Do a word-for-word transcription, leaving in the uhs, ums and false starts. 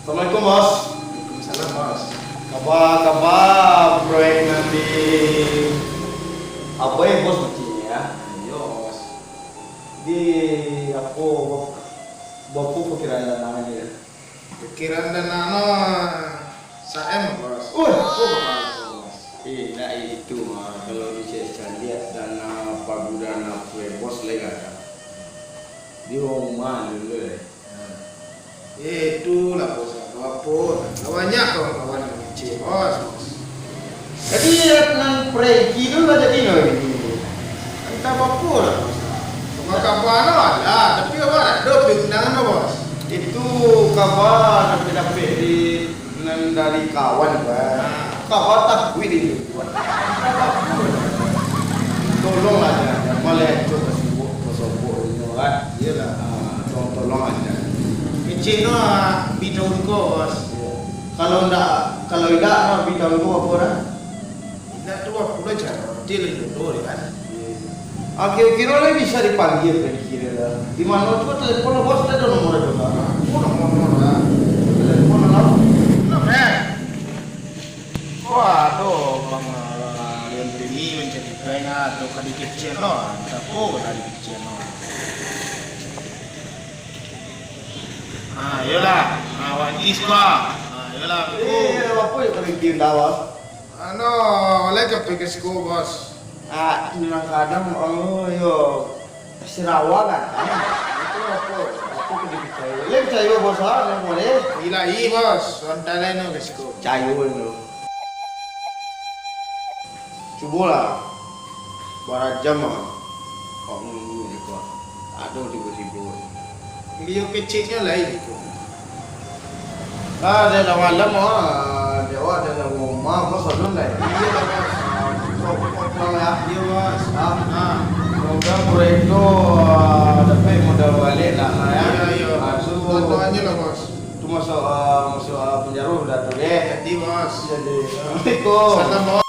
Assalamualaikum, Bos. Waalaikumsalam, Bos. Kaba, kaba, proyek nan di Abai, Bos, mancingnya, ya? Iyo, Bos. Di apo, Bos? Bapo pikiran dan tangan dia? Pikiran dan ano, sa-M, Bos. Wah. Apo, Bos? Eh, ndak itu, ah. Kalau di Cek Candiak dan, ah, pagudan apo, Bos, lai ada. Di rumah dulu, eh. Nah. Eh, itulah, Bos. Apo? Lah banyak kawan-kawan yang kecil, Bos, Bos. Jadi, nan Frankie tu lah jadi no ini. Entah apo lah, Bos. Cuma kabar no ada, tapi awak ada piundangan no, Bos. Itu kabar dapek-dapek di nan dari kawan, Bos. Nah. Kabar takuik di Tolonglah, jan. Maleh tu ka sibuk, ka sobok inyo, kan? Iyolah. Ah, tolong, tolong aja. Kecil no, ah, bi tahu ko, Bos. Iya. Kalau ndak, kalau indak, no, bi tahu ko apo, dah? Indak tu apo lah, jan. Dia lah jodoh dia, kan? Iya. Ah, kiro-kiro lah bisa dipanggil, kiro-kiro lah. Di mana tu telepon lah, Bos? Ada nomor itu, Bos? Aku nomor, nomor, lah. Telepon lah. Nah, eh. Wah, tu bang, ah, Leon Primi mancari prank ah, tu ka dikecekan lo, ah, siapo ka dikecekan lo. Ah, iyolah. Ah, Wan Is ko. Ah, iyolah. Eh, apo yo kalian pindah, Bos? Anu, lai ka pai ka siko, Bos. Ah, nan kadang, oh, yo. Sirawa kan? Itu apo? Apo tu dipicayo? Lai picayo, Bos, ah, nan kore? Ilahi, Bos. Santai lai no ka siko. Picayo no. Cubolah. Bara jam ah. Kok nunggu ni kok. Aduh, tibo-tibo. Baliau keceknyo lai ko. Ah, dah lah malam, ah. Di awak dah lah rumah, Bos, alun lai. Iyo, Bos. Ah, kok, kok pulang, ya? Iyo, Bos. Ah. Ah. Semoga proyek tu, ah, dapek modal baliak lah, nah, ya. Iyo, iyo. Ah, tu, Doa-doanyo lah, Bos. Tu masuk, ah, masuk, ah, penjara dah tu, deh. Jadi, Bos. Jadi. Assalamualaikum. Salam, Bos.